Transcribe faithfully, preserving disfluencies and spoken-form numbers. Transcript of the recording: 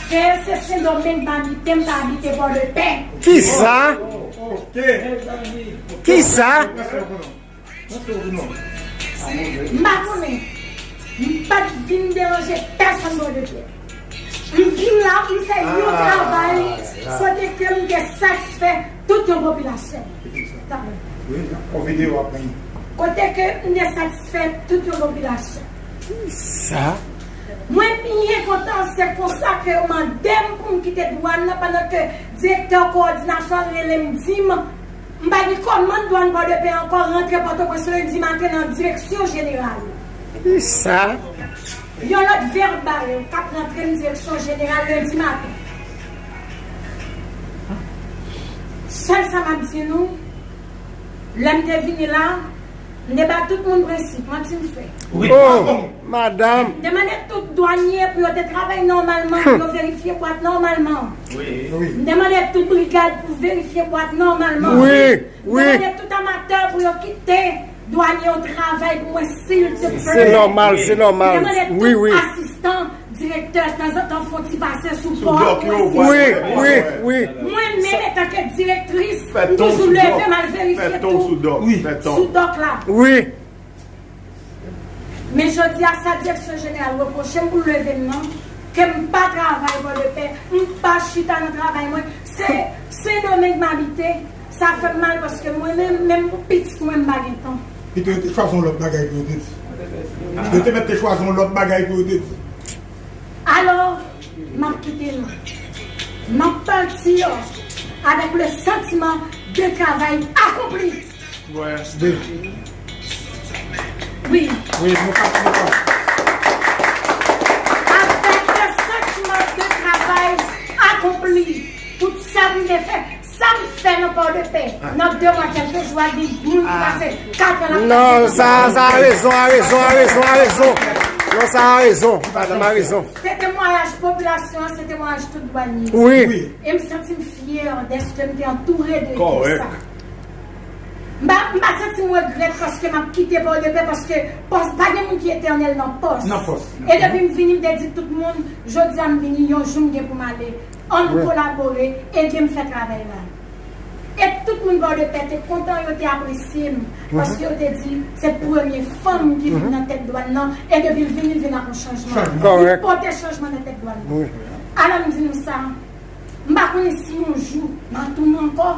Ke se Sendomeng m abite, m pa abite Pòdepè. Kisa? Kisa? M pa konnen. M pa t vin deranje pèsonn Pòdepè. M vin la pou m fè yon travay kote ke m te satisfè tout yon popilasyon. Kote ke m te satisfè tout yon popilasyon. Sa? Mwen byen kontan, se konsa ke yo mande m pou m kite dwàn nan, pandan ke direktè kowòdinasyon an rele m, di m, m pa gen kòmann dwàn Pòdepè ankò, rantre Pòtoprens lendi maten nan direksyon jeneral. Sa? Yon lòt vèbal k ap rantre m direksyon jeneral lendi maten. Sèl sa m ap di nou, lè m te vini la, m te ba tout moun prensip, manti m fè. Oh, madanm. M te mande tout dwanye pou yo te travay nòmalman, pou yo verifye bwat nòmalman. M te mande tout brigad pou verifye bwat nòmalman. Wi, wi. M te mande tout amatè pou yo kite dwanye yo travay pou mwen, silteplè. Se nòmal, se nòmal. M te mande tout asistan direktè, tanzantan, fè yon ti pase sou pò pou mwen, silteplè. Wi, wi, wi. Mwen menm, antanke direktris, m toujou leve m al verifye tou sou dòk la. Wi. Men jodi a, sa direksyon jeneral repwoche m pou leve m nan, ke m pa travay Pòdepè, m pa chita nan travay mwen. Se Sendomeng m abite, sa fè m mal paske mwen menm, menm pou pitit mwen, m pa gen tan. Pito yo te chwazi yon lòt bagay pou yo te di. Yo te mèt te chwazi yon lòt bagay pou yo te di. Alò, m ap kite nou. M ap pati avèk le sentiment de travail accompli. Wi. Wi, nou pa, nou pa. Avèk le sentiment de travail accompli. Tout sa m te fè, sa m fè nan Pòdepè, nan de mwa, kèlke jou a, gen moun ki pase kat an ap... Non, sa, sa a rezon, a rezon, a rezon, a rezon. Non, sa a rezon, madanm a rezon. Se temwayaj popilasyon an, se temwayaj tout dwanye. Wi. E m santi m fyè dèske m te antoure de ekip sa. M pa, m pa santi m regrèt paske m ap kite Pòdepè, paske pòs, pa gen moun ki etènèl nan pòs. Nan pòs. E depi m vini, m te di tout moun, jodi a m vini, yon jou m gen pou m ale. Ann kolabore, ede m fè travay la. E tout moun Pòdepè te kontan, yo te apresye m, paske yo te di, se premye fanm ki vin nan tèt dwàn nan, e depi l vini, l vin ak yon chanjman. Li pote chanjman nan tèt dwàn nan. Alò m di nou sa, m pa konnen si yon jou m a tounen ankò,